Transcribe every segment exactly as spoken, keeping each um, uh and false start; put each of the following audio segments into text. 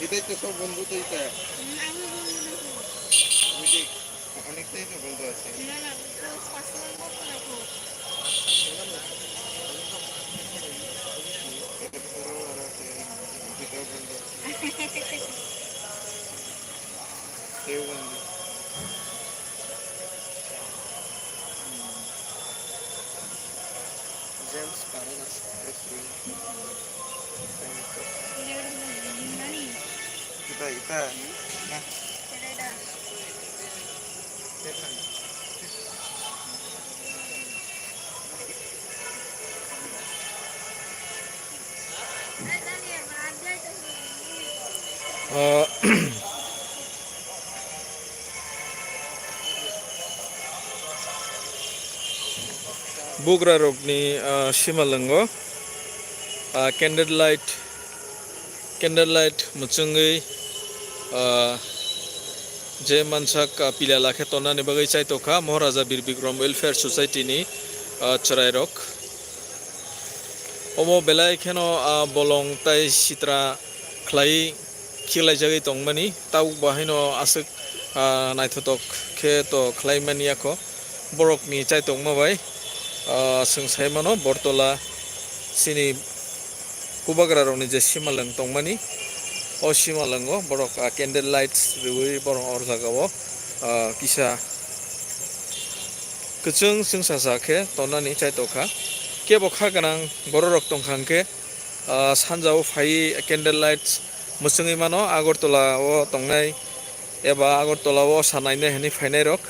এটাই তো সব বন্ধু তো এটা। ওই যে অনেকটাই তো বন্ধু আছে। এটাও বন্ধু। কেউ বন্ধু। James Parana. Kita, kita. Nah. Ah, bugrarokni, ah, simalwngo, ah, candle light, candle light mwchwngwi, ah, je mansak, ah, pilala khe tonnani bagwi chaitokha Maharaja Bir Bikram Welfare Society ni, ah, chwrairok. Omo belai kheno, ah, bolong tai sitra khlai khiklaijagwi tongmani, tabuk bo haino aswk, ah, naithotok khe to khlai mani yakho. Borokni chaitokma bai, ah, chwng sai mano Bortola chini bubagrarokni je simalwng tongmani, o simalwngo borok, ah, candle lights riui borok o jagao, ah, kisa kwchwng chwngsacha khe tonnani chaitokha. Kebo kha gwnang bororok tongkha hwnkhe, ah, sanjao phaiwi candle lights mwchwngwi mano Agartala o tongnai eba Agartala o sa nainai hwnwi phainairok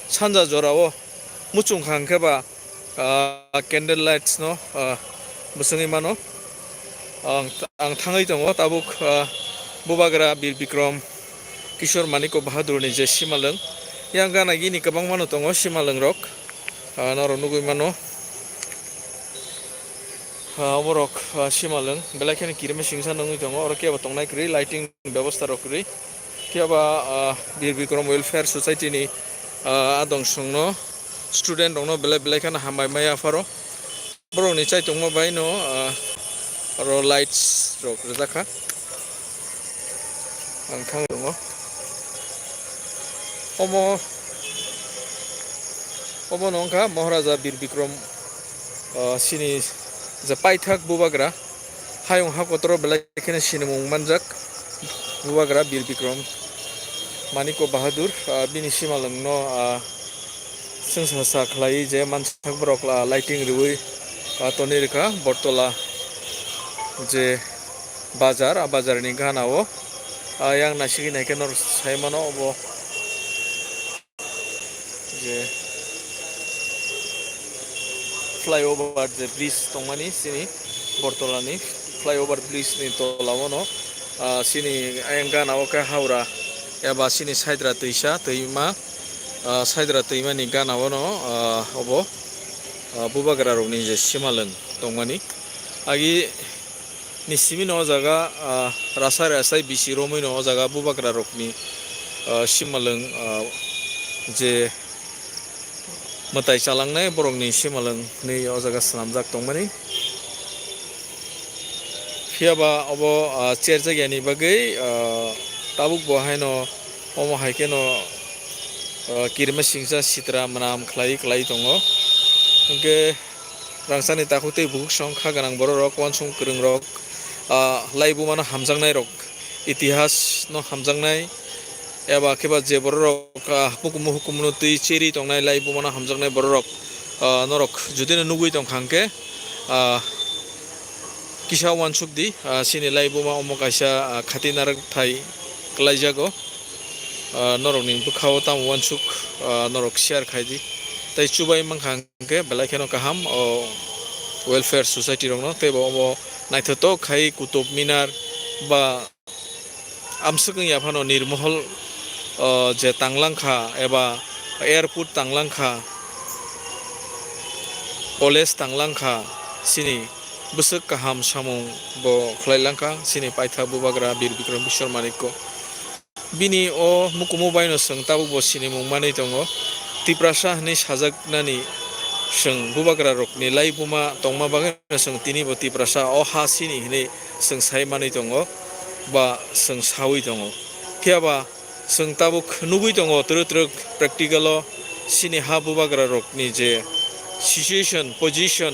sanja jorao muchungkha hwnkhe ba, ah, candle lights no, ah, mwchwngwi mano. Ang, ang thangwi tongo tabuk, ah, bubagra Bir Bikram Kishore Manikya Bahadur ni je simalwng. Yang gana gini kwbangma no tongo simalwng rok. Ah, norok nugwi mano. Ah, oborok, ah, simalwng belai kheno kirima singsa nungwi tongo. Oro kebo tongnai kwrwi, lighting bebosta rok kwrwi. Phiya ba, ah, Bir Bikram Welfare Society ni, ah, adong songno student rokno belai belai kheno hambai maya pharo. Borokni chaitokma bai no, ah, oro lights rok rijak kha. Ang thang tongo. Omo, omo no wngkha Maharaja Bir Bikram, ah, chini je paithak bubagra, hayung ha kotoro belai kheno sinimung manjak bubagra Bir Bikram Manikya Bahadur, ah, bini simalwng no, ah, chwngsacha khlaiwi je mansak borok, ah, lighting riui, ah, tonwi rwkha Bortola je bazar, ah, bazar ni gana o, ah, yang naisingwi naikhe norok sai mano obo je flyover je bridge tongmani chini Bortola ni flyover bridge ni tola o no, ah, chini ayang gana o khe Howrah eba chini Saidra twisa twima, ah, Saidra twima ni gana o no, ah, obo, ah, bubagra rok ni je simalwng tongmani agi ni simi no o jaga, ah, rasa rasa bisi romwi no o jaga bubagra rok ni, ah, simalwng, ah, je mwtai chalangnai borok ni simalwng hinwi o jaga swnamjak tongmani. Phiya ba obo, ah, cherjak yani bagwi, ah, tabuk bo haino omo hai kheno, ah, kirima singsa sitra mwnam khlai khlai tongo. Hinkhe rangchakni takhuk tei bukhuk song kha gwnang borok rok, uansuk kwrwng rok, ah, laibuma no hamjaknai rok, itihas no hamjaknai, eba khe ba je borok rok, ah, hukumu hukumu no twi cheri tongnai, laibuma no hamjaknai borok rok, ah, norok jodi no nugwi tongkha hwnkhe, ah, kisa uansuk di, ah, chini laibuma omo kaisa, ah, khati narak thai kwlaijago. Ah, norokni bwkhao tamo uansuk, ah, norok share khai di. Tei chubai mankha hwnkhe belai kheno kaham o welfare society rokno, tei bo omo naithotok khai Kutub Minar ba amswk wngya phano Nirmohol, ah, je tanglangkha eba airport tanglangkha, college tanglangkha, chini bwswk kaham samung bo khlai langkha chini paitha bubagra Bir Bikram Kishore Manikya. Bini o mukumu baino chwng tabuk bo sinimung manwi tongo. Tiprasa hwnwi sajaknani chwng bubagrarokni laibuma tongma bagwino chwng tinibo Tiprasa o ha sini hwnwi chwng sai manwi tongo ba chwng saui tongo. Phiyaba chwng tabuk nugui tongo twrwk twrwk practical-o chini ha bubagrarokni je situation, position,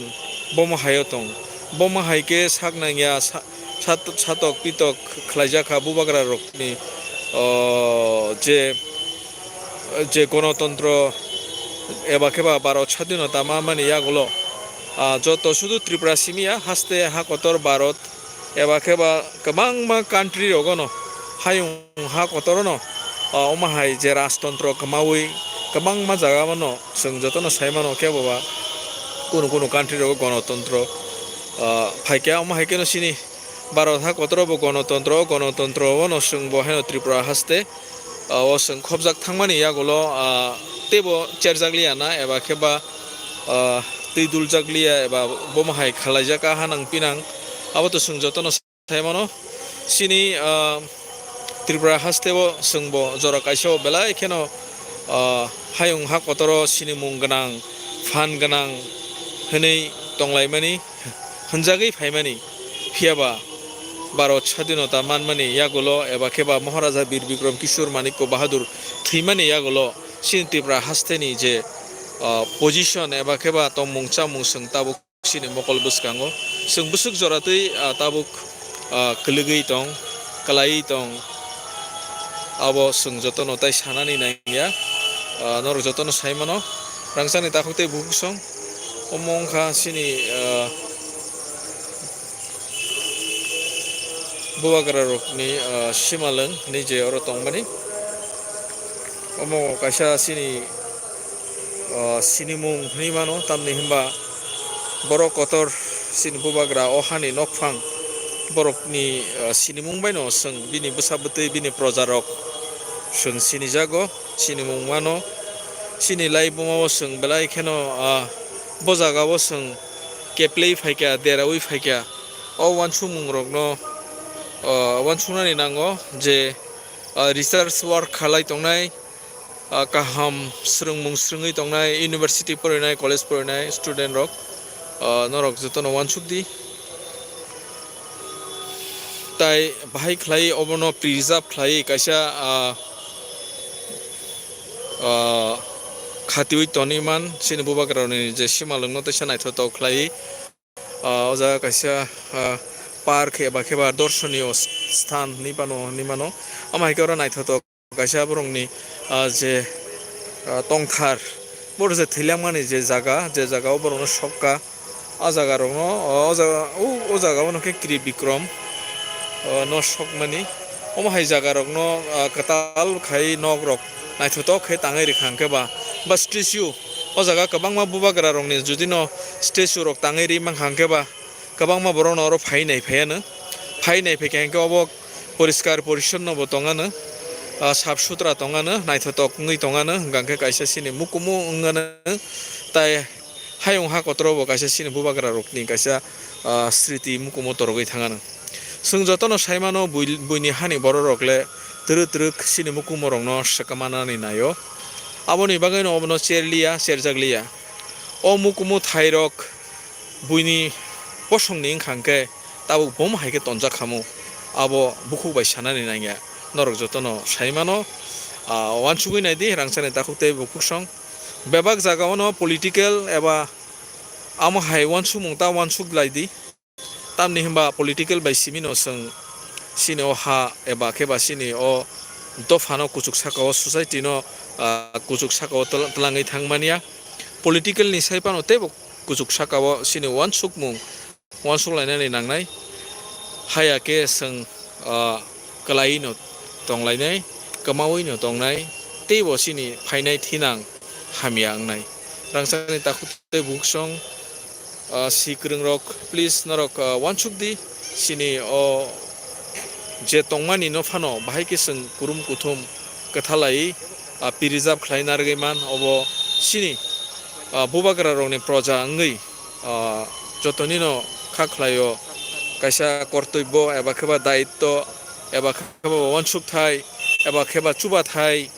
bomo haio tong. Bomo hai khe sak nangya sa-, sat-, satok pitok khlaijak kha bubagrarokni, o, je, je gonotontro eba khe ba Bharat sadhinota ma mani yagulo, ah, joto sudu Tripura simi ya, haste ha kotor Bharat eba khe ba kwbangma country rogono, hayung ha kotorono, ah, omo hai je rajtontro kwmaui kwbangma jaga mano chwng jotono sai mano, khe bo ba kunu kunu country rogo gonotontro, ah, phaikha. Omo hai kheno chini Bharat ha kotoro bo gonotontro, gonotontro o no chwng bo haino Tripura haste, ah, o chwng khopjak thangmani yagulo, ah, teibo cherjak liya na eba khe ba, ah, twi duljak liya eba bomo hai khalaijak a hanang pinang, abo to chwng jotono sai mano. Chini, ah, Tripura haste o chwng bo jora kaisa o belai kheno, ah, hayung ha kotoro sinimung gwnang, phan gwnang hwnwi tonglaimani. Hwnjagwi phaimani, phiyaba Bharat sadhinota manmani yagulo eba khe ba Maharaja Bir Bikram Kishore Manikya Bahadur thwimani yagulo chini Tripura hasteni je, ah, position eba khe ba tongmung chamung chwng tabuk chini mokol bwskango chwng bwswk jora twi, ah, tabuk, ah, kwlwgwi tong, kwlaiwi tong. Abo chwng jotono tai sanani nangya, ah, norok jotono sai mano. Rangchakni takhuk tei bukhuk song. Omo wngkha chini, ah, bubagrarokni, ah, simalwng hinwi je oro tongmani. Omo kaisa chini, ah, sinimung hinwi mano, tamni hinba borok kotor chini bubagra o hani nokphang borokni, ah, sinimung baino chwng bini bwsa bwtwi bini projarok chwng sinijago. Sinimung mano. Chini laibuma o chwng belai kheno, ah, bo jaga o chwng keplei phaikha, deraui phaikha. O uansukmung rokno, ah, uansuknani nango je, ah, research work khalai tongnai, ah, kaham swrwngmung swrwngwi tongnai, university porinai, college porinai student rok, ah, norok jotono uansuk di. Tai bahai khlai obono preserve khlai kaisa, ah, ah, khatiui tonwi man, chini bubagrarokni je simalwngno teisa naithotok khlai, ah, o jaga kaisa, ah, park eba khe ba dorshoniyo sthan hinwi phano hinwi mano. Omo hai khe oro naithotok kaisa borokni, ah, je, ah, tongthar, borok je thwilamani je jaga, je jaga o borokno sokha, o jaga rokno, o jaga, o, o jaga o nokhe Kri Bikrom, o, no sokmani. Omo hai jaga rokno, ah, kwtal khai nok rok naithotok khe tangwi rikha hwnkhe ba, ba statue, o jaga kwbangma bubagra rokni judino statue rok tangwi ri mankha hwnkhe ba, kwbangma borokno oro phai nai phaiano, phai nai phaikha hwnkhe obo poriskar porisonno bo tongano, ah, sap sutra tongano, naithotok wngwi tongano, hwnkha hwnkhe kaisa chini mukumu wngano, tai hayung ha kotoro bo kaisa chini bubagra rokni kaisa, ah, sriti mukumu torogwi thangano. Chwng jotono sai mano bui-, buini hani borok rok le twrwk twrwk chini mukumu rokno swkang manani naio. Aboni bagwino obono cherliya, cherjakliya. O mukumu thairok buini bosongni wngkha hwnkhe tabuk bomo hai khe tonjak khamu, abo bukhuk bai sanani nangya. Norok jotono sai mano, ah, uansugwi nai di, rangchakni takhuk tei bukhuk song. Bebak jaga o no political eba amo hai uansukmung ta uansuk lai di. Tamni hinba political bai simi no chwng chini o ha eba khe ba chini o dopha no kuchuk saka o society no, ah, kuchuk saka o twla-, twlangwi thang manya. Political ni sai phano teibo kuchuk saka o chini uansukmung uansuk lainani nangnai. Haya khe chwng, ah, kwlaiwi no tong lainai, kwmaui no tongnai, teibo chini phainai thinang hamya wngnai. Rangchakni takhuk tei bukhuk song, ah, si kwrwng rok, please norok, ah, uansuk di, chini o je tongmani no phano bahai khe chwng kurum kuthum kwthalai, ah, preserve khlai narwgwi man, obo chini, ah, bubagra rokni proja wngwi, ah, jotoni no kha khlai o kaisa kortobbo eba khe ba daitto eba khe ba uansukthai eba khe ba chubathai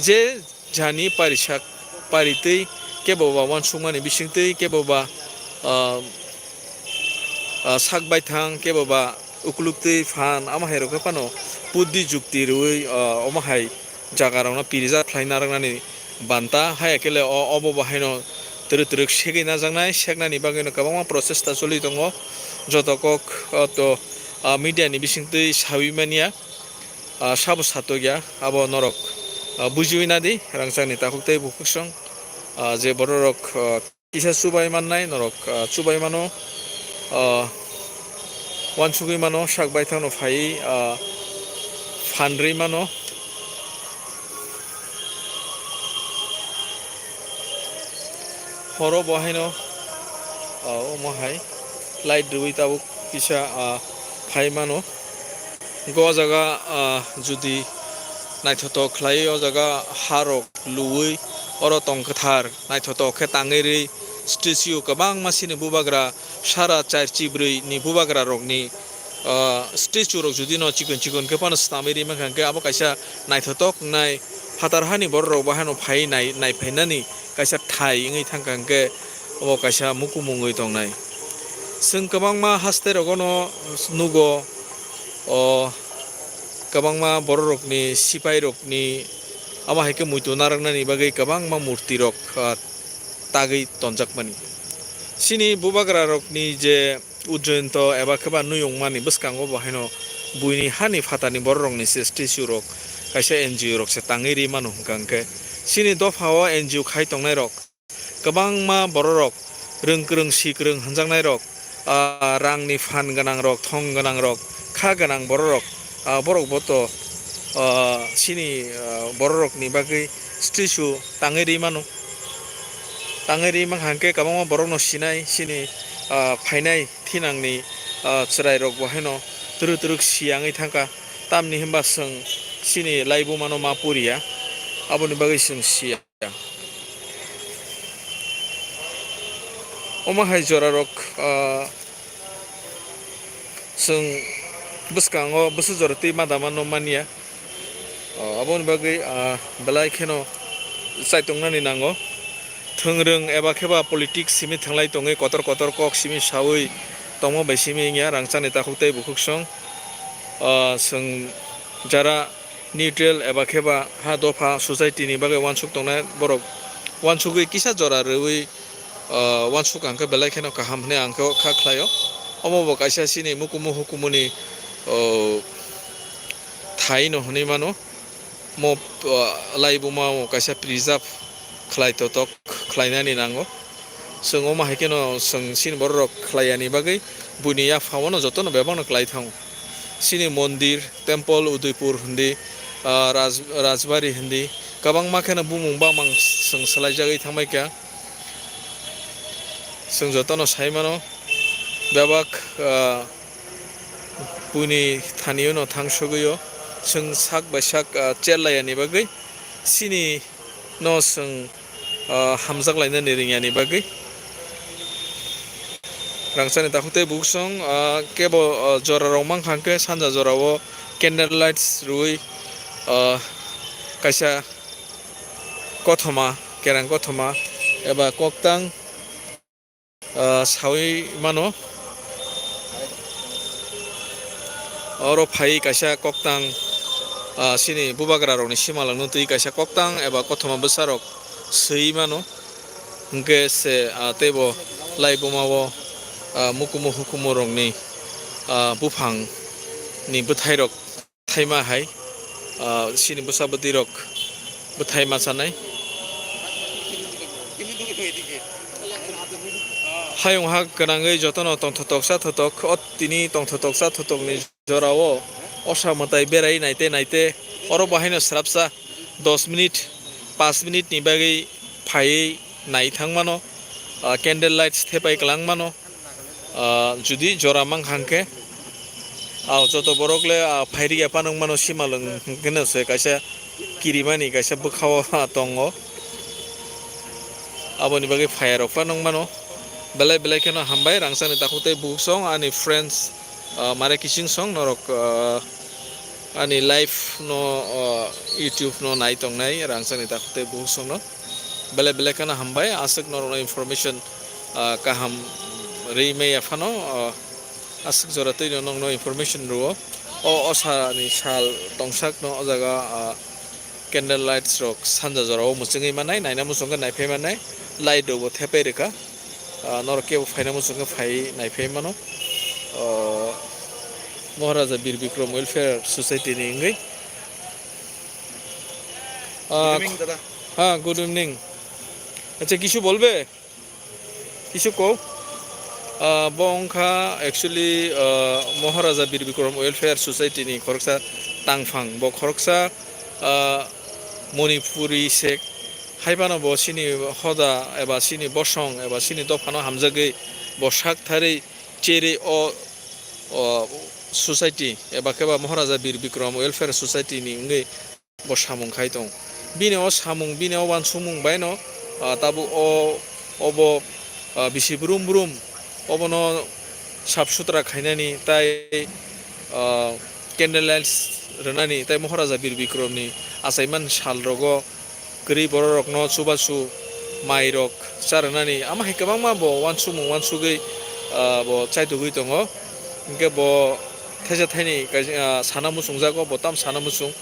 je jani parisak paritwi, kebo ba uansukmani bisingtwi, kebo ba, ah, ah, sak baithang, kebo ba ukluktwi phan, amo hai rok khe phano buddi jukti rwui, ah, omo hai jaga rokno preserve khlai narwknani banta. Haya khe le o, obo bo haino twrwk twrwk segwi najaknai, seknani bagwino kwbangma prochesta choli tongo. Joto kok, ah, to, ah, media ni bisingtwi saui manya, ah, sabo satokya, abo norok, ah, bujiui nadi, rangchakni takhuk tei bukhuksong, ah, je bororok, ah, kisa chubai mannai, norok, ah, chubai mano, ah, uansugui mano, sak baithangno phaiwi, ah, phanrwi mano. Horo bo haino, ah, omo hai light rwui tabuk kisa, ah, phai mano. Hwnkhe o jaga, ah, jodi naithotok khlaiwi o jaga harok luui oro tong kwthar naithotok khe tangwi rwi statue kwbangma chini bubagra sara char chibrwi ni bubagra rokni, ah, statue rok jodi no chikon chikon khe phano swnamwi ri mankha, hwnkhe abo kaisa naithotok wngnai phatar hani borok rok bo hano phai nai, nai phainani kaisa thai wngwi thangkha, hwnkhe obo kaisa mukumung wngwi tongnai. Chwng kwbangma haste rogono nugo, o kwbangma bororokni, sipairokni, amo hai khe muitu narwknani bagwi kwbangma murtirok, ah, tagwi tonjakmani. Chini bubagrarokni je Ujjayanto eba khe ba nuyungmani bwskango bo haino buini hani phatarni bororokni se statue rok kaisa N G O rok se tangwi ri mano hwnkha hwnkhe chini dophao N G O khai tongnairok kwbangma bororok rwng kwrwng si kwrwng hwnjaknairok, ah, rangni phan gwnangrok, thong gwnangrok, kha gwnang bororok, ah, borok bo to, ah, chini, ah, bororokni bagwi statue tangwi ri mano. Tangwi ri mankha hwnkhe kwbangma borokno sinai chini, ah, phainai thinangni, ah, chwrairok bo haino twrwk twrwk si wngwi thangkha. Tamni hwnba chwng chini laibumano ma poriya, aboni bagwi chwng siya. Omo hai jorarok, ah, chwng bwskango bwswk jora twi ma dama no manya. Ah, aboni bagwi, ah, belai kheno chaitongnani nango. Thwngrwng eba khe ba politics simi thwnglai tongwi, kotor kotor kok simi saui tongma bai simi wngya rangchakni takhuk tei bukhuksong. Ah, chwng jara neutral eba khe ba ha dopha society ni bagwi uansuk tongnai borok uansugwi kisa jora rwui, ah, uansuk ang khe belai kheno kaham hwnwi ang khe kha khlaio. Omo bo kaisa chini mukumu hukumuni, oh, thai no hwnwi mano. Mo, ah, laibuma mo kaisa preserve khlai totok khlainani nango. Chwng omo hai kheno chwng chini bororok khlaiyani bagwi buini yaphangno jotono bebakno khlai thango. Chini mondir, temple, Udaipur hindi, ah, Raj-, Rajbari hindi, kwbangma kheno bumung bamang chwng swlaijagwi thangbaikha. Chwng jotono sai mano, bebak, ah, buini thanio no thang sogwi o, chwng sak bai sak, ah, cherlai yani bagwi chini no chwng, ah, hamjak lainani ring yani bagwi. Rangchakni takhuk tei bukhuksong, ah, kebo, ah, jora rok mankha hwnkhe sanja jora o candle lights rwui, ah, kaisa kothoma, kerang kothoma eba koktang, ah, saui mano. Oro phai kaisa koktang, ah, chini bubagra rokni simalwkno twi kaisa koktang eba kothoma bwsa rok swi mano. Hwnkhe se, ah, teibo laibuma o, ah, mukumu hukumu rokni, ah, buphang ni bwthai rok thaima hai, ah, chini bwsa bwtwi rok bwthai ma chanai. Hayung ha gwnangwi jotono tongthotok chathotok, o tini tongthotok chathotokni jorao osa mwtai berai naite naite oro bo haino swrapsa dos minute, panch minute ni bagwi phaiwi nai thang mano, ah, candle lights thepai kwlang mano. Ah, jodi jora mankha hwnkhe, ah, joto borok le, ah, phairikya phano wngmano simalwng hwnkhe no se kaisa kirimani kaisa bwkhao tongo. Aboni bagwi phaiya rok phano wngmano. Belai belai kheno hambai rangchakni takhuk tei bukhuk song ani friends, ah, mare kiching song norok, ah, ani live no, ah, YouTube no nai tongnai rangchakni takhuk tei bukhuk song no. Belai belai kheno hambai, aswk norokno information, ah, kaham rwi maya phano, ah, aswk jora twino nokno information rwo. O, o sani sal tongsakno o jaga, ah, candle lights rok sanja jorao mwchwngwi manai, naina muchungkhe naiphai manai, light rokbo thepai rwkha. Ah, norok kebo phaina muchungkhe phai naiphai mano. Ah, Maharaja Bir Bikram Welfare Society ni wngwi. Ah, Good evening, dada. Ha, good evening. Acha, kichu bolbe? Kichu ko? Ah, bo wngkha actually, ah, Maharaja Bir Bikram Welfare Society ni khoroksa tangphang. Bo khoroksa, ah, Manipuri se. Haibano bo chini hoda eba chini bosong eba chini dophano hamjagwi bo sak tharwi cherwi o, o society eba khe ba Maharaja Bir Bikram Welfare Society ni wngwi bo samung khai tong. Bini o samung, bini o wansukmung baino, ah, tabuk o, obo, ah, bisi brum brum obono sap sutra khainani tai, ah, candle lights rwnani tai Maharaja Bir Bikram ni achaiman sal rogo kwrwi borok rokno chubachu mai rok cha rwnani ama hai kwbangma bo wansukmung wansugwi, ah, bo chaitugwi tongo. Hwnkhe bo thaisa thaini kaisa, ah, sana muchungjago, bo tam sana muchung,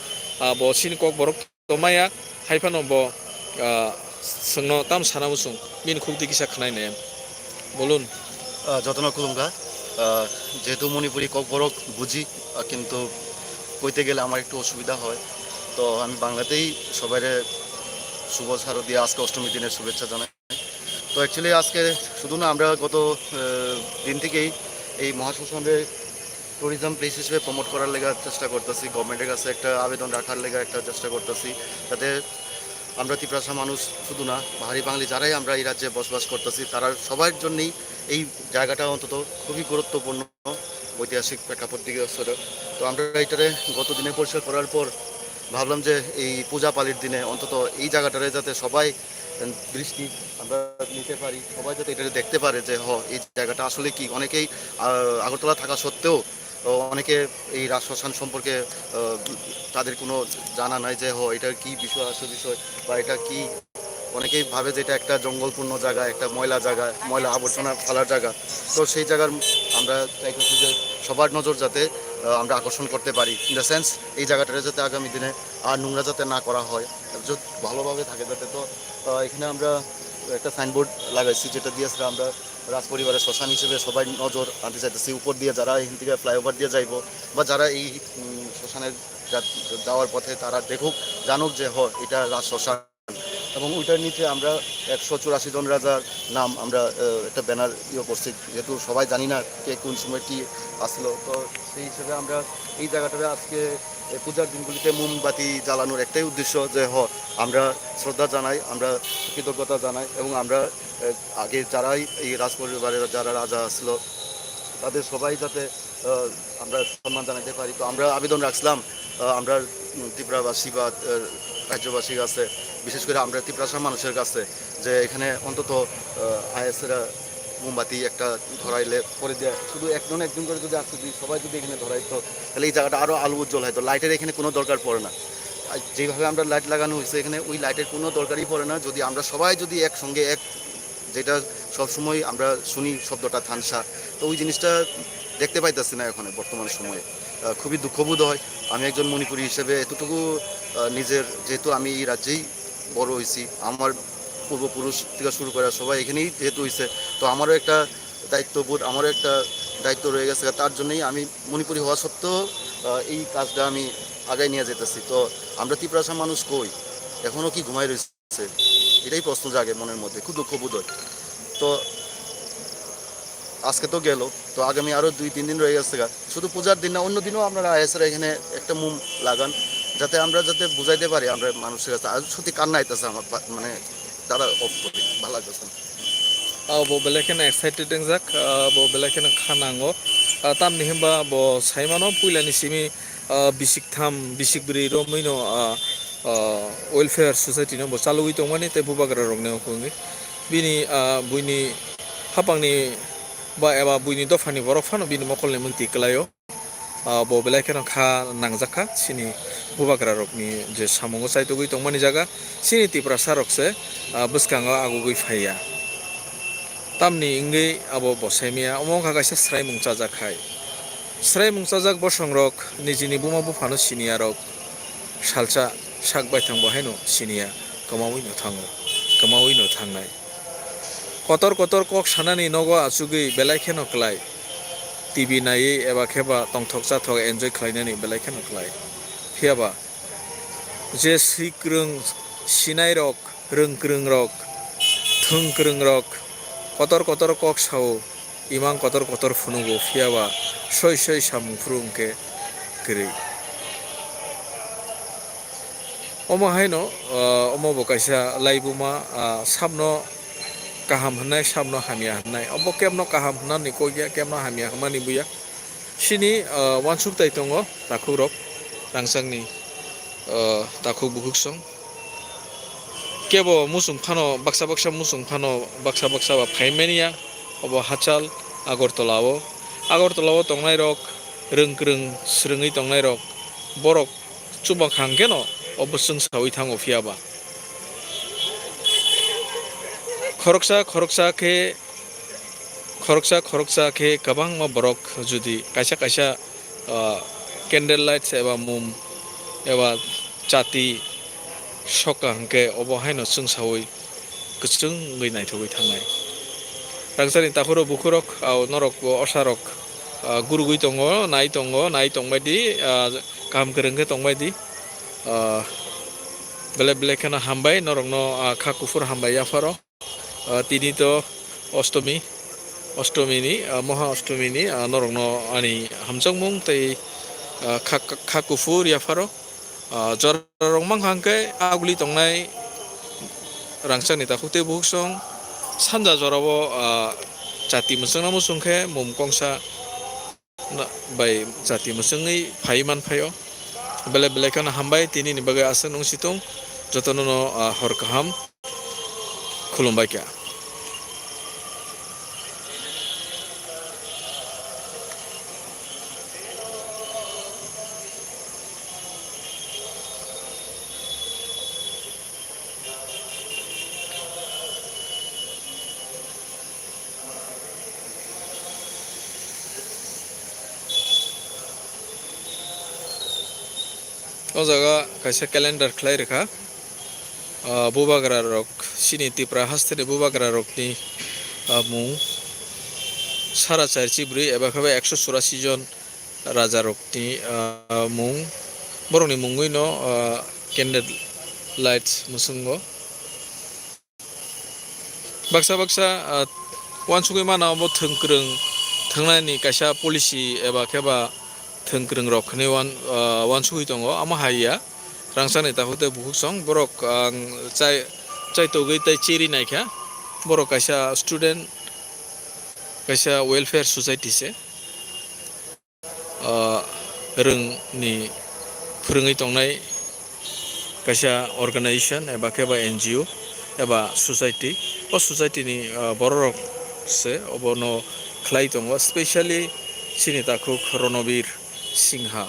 ah, bo chini kok borok tongmaya, hai phano bo, ah, chwngno tam sana muchung, bini khukdi kisa khwnai nai. Bolun. আহ, যতন খুলুঙ্গা। আহ, যেহেতু মণিপুরি ককবরক বুঝি, আহ, কিন্তু কইতে গেলে আমার একটু অসুবিধা হয়। তো আমি বাংলাতেই সবাইরে শুভ শারদীয়া আজকে অষ্টমীর দিনের শুভেচ্ছা জানাই। তো অ্যাকচুয়ালি আজকে শুধু না, আমরা গত, আহ, দিন থেকেই এই মহাশ্মশানরে ট্যুরিজম প্লেস হিসেবে প্রমোট করার লেগে চেষ্টা করতেছি, গভর্নমেন্টের কাছে একটা আবেদন রাখার লেগে একটা চেষ্টা করতেছি, যাতে আমরা তিপ্রাসা মানুষ শুধু না, বাহারি বাঙালি যারাই আমরা এই রাজ্যে বসবাস করতেছি, তারা সবার জন্যই এই জায়গাটা অন্তত খুবই গুরুত্বপূর্ণ ঐতিহাসিক প্রেক্ষাপট দিকে ছিল। তো আমরা এটারে গত দিনে পরিষ্কার করার পর ভাবলাম যে এই পূজা পালির দিনে অন্তত এই জায়গাটারে যাতে সবাই দৃষ্টি আমরা নিতে পারি, সবাই যাতে এটারে দেখতে পারে যে হ, এই জায়গাটা আসলে কি। অনেকেই, আহ, আগরতলা থাকা সত্ত্বেও, আহ, অনেকে এই রাজ শ্মশান সম্পর্কে, আহ, তাদের কোনো জানা নাই যে হ, এটার কি বিষয় আছে, বিষয় বা এটা কি। অনেকেই ভাবে যে এটা একটা জঙ্গলপূর্ণ জায়গা, একটা ময়লা জায়গা, ময়লা আবর্জনা ফেলার জায়গা। তো সেই জায়গার আমরা চাইতেছি যে সবার নজর যাতে, আহ, আমরা আকর্ষণ করতে পারি, ইন দ্য সেন্স এই জায়গাটারে যাতে আগামী দিনে আর নোংরা যাতে না করা হয়, যাতে ভালোভাবে থাকে যাতে। তো, আহ, এখানে আমরা একটা সাইনবোর্ড লাগাইছি, যেটা দিয়ে আসলে আমরা রাজ পরিবারের শ্মশান হিসেবে সবাই নজর আনতে চাইতেছি। উপর দিয়ে যারা এখান থেকে ফ্লাইওভার দিয়ে যাইবো বা যারা এই, উম, শ্মশানের যা-, যাওয়ার পথে তারা দেখুক, জানুক যে হ, এটা রাজ শ্মশান। এবং ওইটার নিচে আমরা একশো চুরাশি জন রাজার নাম আমরা, আহ, একটা ব্যানার ইয়ে করছি, যেহেতু সবাই জানি না কে কোন সময় কি আসলো। তো সেই হিসেবে আমরা এই জায়গাটাতে আজকে এই পূজার দিনগুলিতে মোমবাতি জ্বালানোর একটাই উদ্দেশ্য যে হ, আমরা শ্রদ্ধা জানাই, আমরা কৃতজ্ঞতা জানাই এবং আমরা, আহ, আগে যারাই এই রাজপরিবারের যারা রাজা আসলো, তাদের সবাই যাতে, আহ, আমরা সম্মান জানাতে পারি। তো আমরা আবেদন রাখছিলাম, আহ, আমরা, উম, ত্রিপুরাবাসী বা, আহ, রাজ্যবাসীর কাছে, বিশেষ করে আমরা তিপ্রাসা মানুষের কাছে, যে এখানে অন্তত, আহ, আইএসএরা মোমবাতি একটা ধরাইলে পরে দিয়ে শুধু একজন একজন করে যদি আসতে দিই, সবাই যদি এখানে ধরাই, তো তাহলে এই জায়গাটা আরও আলো উজ্জ্বল হয়। তো লাইটের এখানে কোনো দরকার পড়ে না। আর যেভাবে আমরা লাইট লাগানো হয়েছে এখানে, ওই লাইটের কোনো দরকারই পড়ে না। যদি আমরা সবাই যদি একসঙ্গে এক, যেটা সবসময় আমরা শুনি শব্দটা থানসা, তো ওই জিনিসটা দেখতে পাইতেছি না এখন বর্তমান সময়ে। আহ, খুবই দুঃখবোধ হয়। আমি একজন মণিপুরী হিসেবে এতটুকু, আহ, নিজের, যেহেতু আমি এই রাজ্যেই বড় হয়েছি, আমার পূর্বপুরুষ থেকে শুরু করে সবাই এখানেই যেহেতু হয়েছে, তো আমারও একটা দায়িত্ববোধ, আমারও একটা দায়িত্ব রয়ে গেছে। তার জন্যই আমি মণিপুরী হওয়া সত্ত্বেও, আহ, এই কাজটা আমি আগায় নিয়ে যেতেছি। তো আমরা তিপ্রাসা মানুষ কই, এখনও কি ঘুমাই রয়েছে? আছে। এটাই প্রশ্ন জাগে মনের মধ্যে, খুব দুঃখ বোধ হয়। তো আজকে তো গেল, তো আগামী আরো দুই তিন দিন রয়ে গেছে গা। শুধু পূজার দিন না, অন্য দিনও আপনারা আইএসআর এখানে একটা মোম লাগান, যাতে আমরা যাতে বুঝাইতে পারি আমরা মানুষের কাছে। আর সত্যি কান্না আইতেছে আমার বা-, মানে দাদা অফ করি, ভালো লাগতেছে না। Ah, bo belai kheno excited wngjak, ah, bo belai kheno kha nango. Ah, tamni hwnba bo saimano puilani simi, ah, bisik tham, bisik bwrwi romwino, ah, ah, welfare society no bo chalogwi tongmani tei bubagra rokni wngwi. Bini, ah, buini hapangni ba eba buini dophani borok phano bini mokolni mwktwi kwlaio. Ah, bo belai kheno kha nangjak kha chini bubagrarokni je samungo chaitugwi tongmani jaga, chini Tiprasarokse, ah, bwskango agugwi phaiya. Tamni wngwi abo bo saimaya, omo wngkha kaisa swraimung chajak hai. Swraimung chajak bosongrok nijini buma buphano siniyarok salsa sak baithang bo haino siniya, kwmawi no thango, kwmawi no thangnai. Kotor kotor kok sanani nogo achugwi belai kheno klai. T V naiwi eba khe ba tongthok chathok enjoy khlainani belai kheno klai. Phiya ba je swi kwrwng sinairok, rwng kwrwngrok, thwng kwrwngrok kotor kotor kok sao, imang kotor kotor phunugo, phiya ba soi soi samung phuru hwnkhe kwrwi. Omo haino, ah, omo bo kaisa laibuma, ah, sabno kaham hwnnai, sabno hamya hwnnai. Obo kebno kaham hwnmani kok ya, kebno hamya hwnmani buya. Chini, ah, uansuk tai tongo takhukrok, rangchakni, ah, takhuk bukhuksong. Kebo muchung phano, baksa baksa muchung phano, baksa baksa ba phaimani ya. Obo hachal Agartala o, Agartala o tongnairok, rwng kwrwng swrwngwi tongnairok, borok chubakhang kheno obo chwngsawi thango phiya ba. Khoroksa khoroksa khe, khoroksa khoroksa khe kwbangma borok jodi kaisa kaisa, ah, candle lights eba mum eba chati soka hwnkhe obo haino chwngsawi kwchwng wngwi naithogwi thangnai. Rangchakni takhuro bukhurok, ah, norok bo osarok, ah, gurugwi tongo, nai tongo, nai tongbaidi, ah, kaham kwrwng khe tongbaidi. Ah, belai belai kheno hambai norokno, ah, kha kuphur hambai yapharo. Ah, tini to Ostomi, Ostomini, ah, Moha Ostomini, ah, norokno ani hamjakmung tei, ah, kha, kha kuphur yapharo. Ah, jorarok mankha hwnkhe aguli tongnai rangchakni takhuk tei bukhuksong sanja jorao, ah, chati mwchwngno muchung khe mum kongsa na-, bai chati mwchwngwi phai manphaio. Belai belai kheno hambai, tinini bagwi aswk nung situng, jotono no, ah, hor kaham khulumbai kha. O jaga kaisa calendar khlai rwkha. Ah, bubagra rok, chini Tipra hasteni bubagra rokni, ah, mung sara charchi bwrwi eba khe ba ekso churasi jon raja rokni, ah, mung, borokni mungwi no, ah, candle lights mwswngo. Baksa baksa, ah, uansugwi mano obo thwng kwrwng thwngnaini kaisa policy eba khe ba thwng kwrwng rok hinwi uan-, ah, uansugwi tongo, omo hai ya. Rangchakni takhuk tei bukhuksong borok ang chai, chaitogwi tei chiri naikha. Borok kaisa student, kaisa welfare society se. Ah, rwngni phwrwngwi tongnai kaisa organization eba khe ba N G O eba society. O society ni, ah, borok rok se obono khlai tongo, specially chini takhuk Ronobir Singha.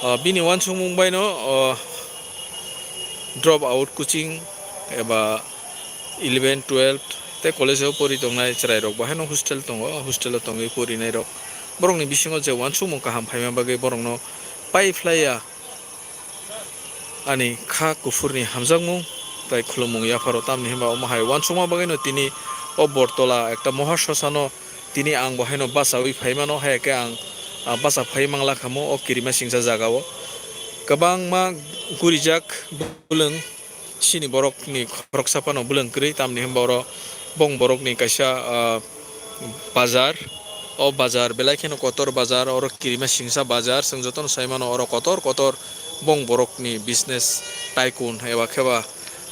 Ah, bini uansukmung bai no, ah, drop out coaching eba eleven, twelve tei college o pori tongnai chwrai rok bo haino hostel tongo, o hostel o tongwi porinai rok. Borokni bisingo je uansukmung kaham phaima bagwi borokno pai phlai ya ani kha kuphurni hamjakmung tei khulumung yapharo, tamni hwnba omo hai uansukma bagwino tini o Bortola ekta mohasosano tini ang bo haino bachawi phaimano, hai khe ang, ah, bacha phai mangla khamu o kirima singsa jagao. Kwbangma gurijak bwlwng chini borokni khoroksa phano bwlwng kwrwi, tamni hwnba oro bong borokni kaisa, ah, bazar. O bazar belai kheno kotor bazar, oro kirima singsa bazar, chwng jotono sai mano oro kotor kotor bong borokni business tycoon eba khe ba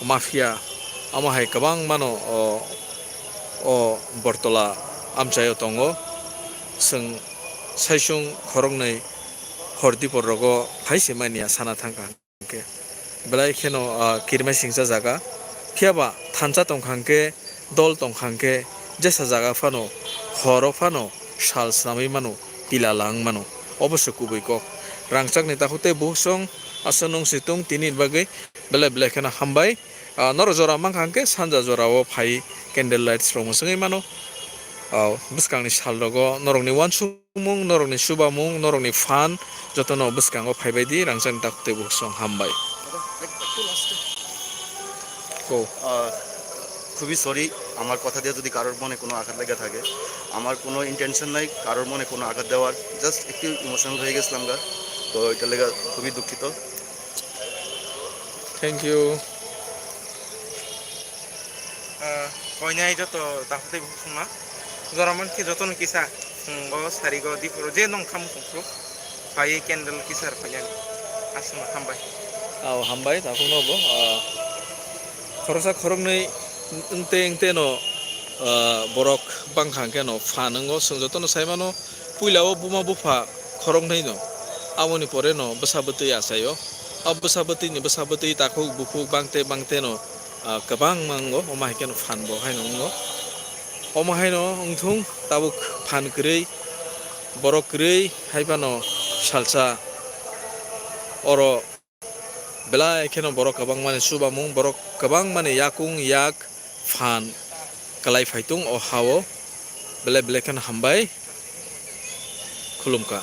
mafia, omo hai kwbang mano o, o Bortola amchaio tongo. Chwng saisung khoroknwi hor dipor rogo phai se manya sana thangkha. Hwnkhe belai kheno, ah, kirima singsa jaga, phiya ba thansa tongkha hwnkhe, dol tongkha hwnkhe, jesa jaga phano, horo phano sal swnamwi mano, pila lang mano. Obo se kubui kok. rangchakni takhuk tei bukhuk song aswk nung si tung tini bagwi belai belai kheno hambai. Ah, norok jora mankha hwnkhe sanja jorao phai candle lights rok mwswngwi mano. Ah, bwskangni sal rogo norokni uansuk mung, norokni chubamung, norokni phan jotono bwskango phaibai di, rangchakni takhuk tei bukhuk song hambai. Go. আহ, খুবই সরি, আমার কথা দিয়ে যদি কারোর মনে কোনো আঘাত লেগে থাকে। আমার কোনো ইন্টেনশন নাই কারোর মনে কোনো আঘাত দেওয়ার, জাস্ট একটু ইমোশনাল হয়ে গেছিলাম গা, তো এটার লেগে খুবই দুঃখিত। Thank you. Ah, koinai joto takhuk tei bukhuk songno jora mankhe jotono kisa phungo sarigo diphuru je nong khamu tongphuru phaiwi candle kisa rwphainani. Aswkno hambai. Aw, hambai takhukno bo, ah, khoroksa khoroknwi wngte wngte no, ah, borok bangkha hwnkhe no phan wngo, chwng jotono sai mano. Puila o buma bupha khoroknwi no, aboni pore no bwsa bwtwi achaio. O bwsa bwtwi ni bwsa bwtwi takhuk bukhuk bangte bangte no, ah, kwbangma wngo, omo hai kheno phan bo haino wngo. Omo haino wngthung tabuk phan kwrwi, borok kwrwi hai phano salsa oro belai kheno borok kwbangmani chubamung, borok kwbangmani yakung yak phan kwlai phaitung o hao. Belai belai kheno hambai, khulumkha.